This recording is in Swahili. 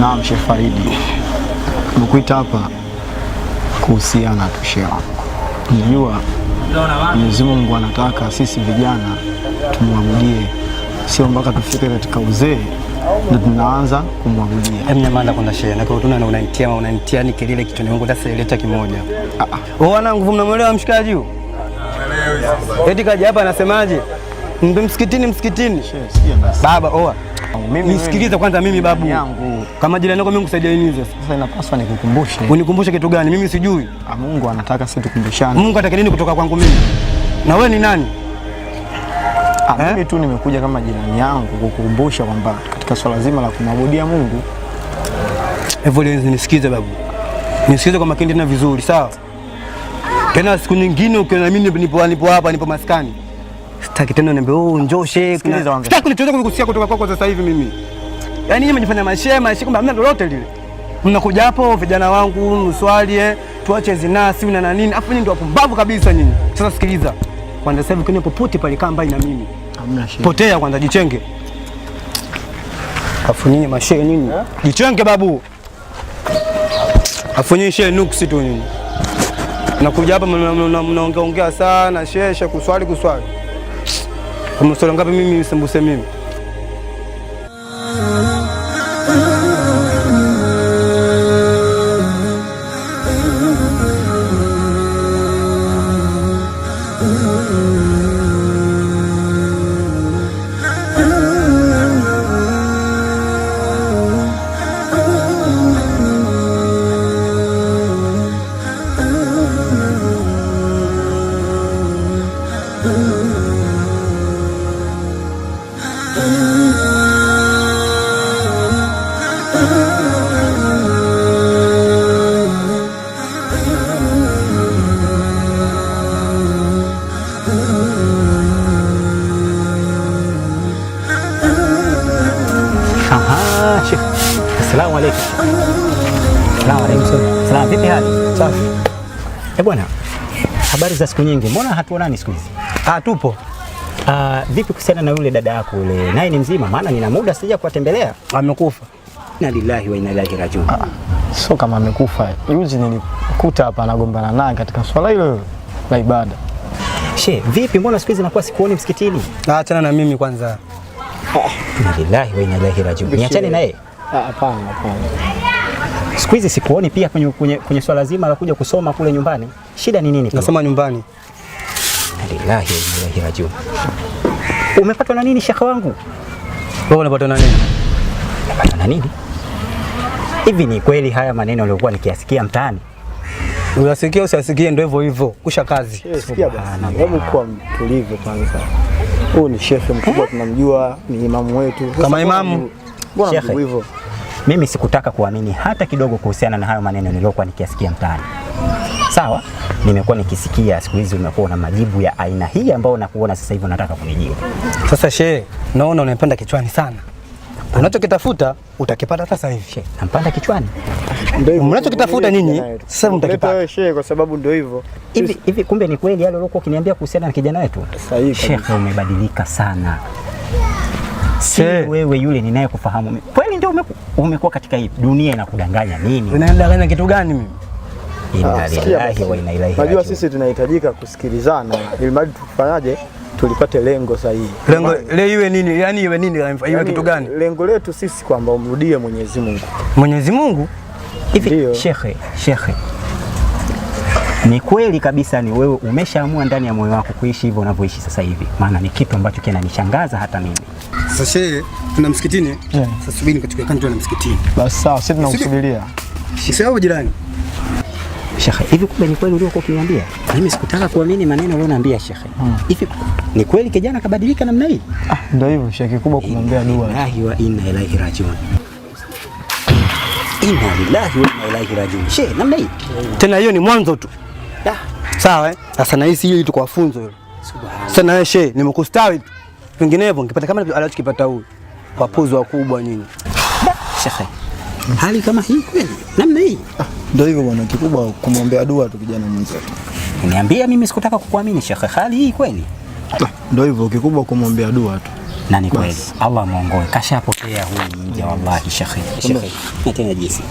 Naam, Sheikh Faridi, nimekuita hapa kuhusiana tu shehe wangu. Unajua Mwenyezi Mungu anataka sisi vijana tumwabudie, sio mpaka tufike katika uzee ndio tunaanza kumwabudia. Hem, nyamaza kwanza shehe. Na kwa tuna unanitia unanitia ni kelele kichwani mwangu sasa ileta kimoja. Wewe wanangu mnamuelewa mshikaji huyu? Eti kaja hapa anasemaje? Mbe msikitini msikitini. Sikia basi. Baba oa. Mimi Nisikilize kwanza mimi babu. yangu Kama jirani yako mimi nikusaidie nini sasa? sasa inapaswa nikukumbushe. Unikumbushe kitu gani? Mimi sijui. Ah, Mungu anataka sisi tukumbushane. Mungu ataka nini kutoka kwangu mimi? Na wewe ni nani? Ah, mimi tu nimekuja kama jirani yangu kukukumbusha kwamba katika swala zima la kumwabudia Mungu. Hivyo nisikize babu. Nisikize kwa makini tena vizuri, sawa? Tena siku nyingine ukiona mimi nipo hapa nipo maskani. Sitaki tena niambie oh njoo shehe. Sikiliza kwanza. Sitaki nichochote kukusikia kutoka kwako sasa hivi mimi. Yaani nyinyi mnajifanya mashehe, mashehe kumbe hamna lolote lile. Mnakuja hapo vijana wangu mswali tuache zinaa si na nini. Afu nyinyi ndio wapumbavu kabisa nyinyi. Sasa sikiliza. Kwanza sasa hivi kwenye popote pale kaa mbali na mimi. Hamna shida. Potea kwanza jichenge. Afu nyinyi mashehe nyinyi. Jichenge babu. Afu nyinyi shehe nuksi tu nyinyi. Nakuja hapa mnaongea ongea sana shehe shehe kuswali kuswali. Mswali ngapi mimi sembuse mimi? Aha, Sheikh. Assalamu alaikum. Assalamu alaikum. Salaam, vipi hali? Safi. Eh bwana, habari za siku nyingi, mbona hatuonani siku hizi? Ah, tupo. Ah, vipi kuhusiana na yule dada yako yule, naye ni mzima? Maana nina muda sija kuwatembelea. Amekufa. Inna lillahi wa inna ilaihi rajiun. Sio kama amekufa. Juzi nilikuta hapa anagombana naye katika swala hilo la ibada. She, vipi mbona siku hizi nakuwa sikuoni msikitini? Achana na mimi kwanza. Inna lillahi wa inna ilaihi rajiun. Niachane naye. Hapana, hapana. Siku hizi sikuoni pia kwenye swala zima la kuja kusoma kule nyumbani. Shida ni nini? Nasoma nyumbani. Inna lillahi wa inna ilaihi rajiun. Umepatwa na nini shekhe wangu? Wewe unapata na nini? Umepatwa na nini? Hivi ni kweli haya maneno yaliyokuwa nikiasikia mtaani? Unasikia usiasikie ndio hivyo hivyo. Kusha kazi. Sikia basi. Hebu kuwa mtulivu kwanza. Huyu ni shekhe mkubwa tunamjua, ni imamu wetu. Kama imamu. Mbona Shekhe. mjibu hivyo? Mimi sikutaka kuamini hata kidogo kuhusiana na hayo maneno niliyokuwa nikiasikia mtaani. Sawa, nimekuwa nikisikia siku hizi umekuwa na majibu ya aina hii ambayo nakuona sasa hivi unataka kunijibu. Sasa shehe, naona unanipanda kichwani sana. Unachokitafuta utakipata sasa hivi. She, nampanda kichwani. Ndio hivyo. Mnachokitafuta nyinyi sasa mtakipata. Wewe shehe, kwa sababu ndio hivyo. Hivi hivi kumbe ni kweli yale uliokuwa ukiniambia kuhusiana na kijana wetu? Sahihi kabisa. Shekhe, umebadilika sana. Si She. wewe yule ninayekufahamu mimi. Kweli ndio umekuwa katika hii dunia inakudanganya nini? Unanidanganya kitu gani mimi? Inna Sikia lillahi basi. wa inna ilaihi Najua rajiun. sisi tunahitajika kusikilizana ili mradi tufanyaje tulipate lengo sahihi. Lengo le iwe nini? Yaani iwe nini? Iwe Yaani, kitu gani? Lengo letu sisi kwamba umrudie Mwenyezi Mungu. Mwenyezi Mungu Hivi Ndio. shekhe, shekhe, ni kweli kabisa ni wewe umeshaamua ndani ya moyo wako kuishi hivyo unavyoishi sasa hivi? Maana ni kitu ambacho kinanishangaza hata mimi. Sasa shehe, tuna msikitini. Sasa subiri nikachukue kanzu na msikitini. Basi sawa, sisi tunakusubiria. Sisi hapo jirani. Shekhe, hivi kumbe ni kweli uliokuwa ukiniambia? Mimi sikutaka kuamini maneno ulioniambia shekhe. Hivi ni kweli kijana kabadilika namna hii? Ah, ndio hivyo shehe, kikubwa kumwombea dua. Lillahi wa inna ilaihi rajiun. Inna lillahi wa inna ilaihi rajiun. Shehe, namna hii? Tena hiyo ni mwanzo tu. Sawa eh? Sasa na hisi hiyo itakuwa funzo hilo. Subhanallah. Sasa na wewe shehe, nimekustawi tu. Vinginevyo ningepata kama alichokipata huyu. Wapuzi wakubwa nyinyi. Shekhe, hali kama hii kweli namna hii? Ndio hivyo bwana, kikubwa kumwombea dua tu kijana mwenzetu. Niambia mimi sikutaka kukuamini shekhe, hali hii kweli? Ndio hivyo, kikubwa kumwombea dua tu. Na ni kweli Allah muongoe, kashapotea huyu mja wallahi shekhe. Shekhe, na tena jisi.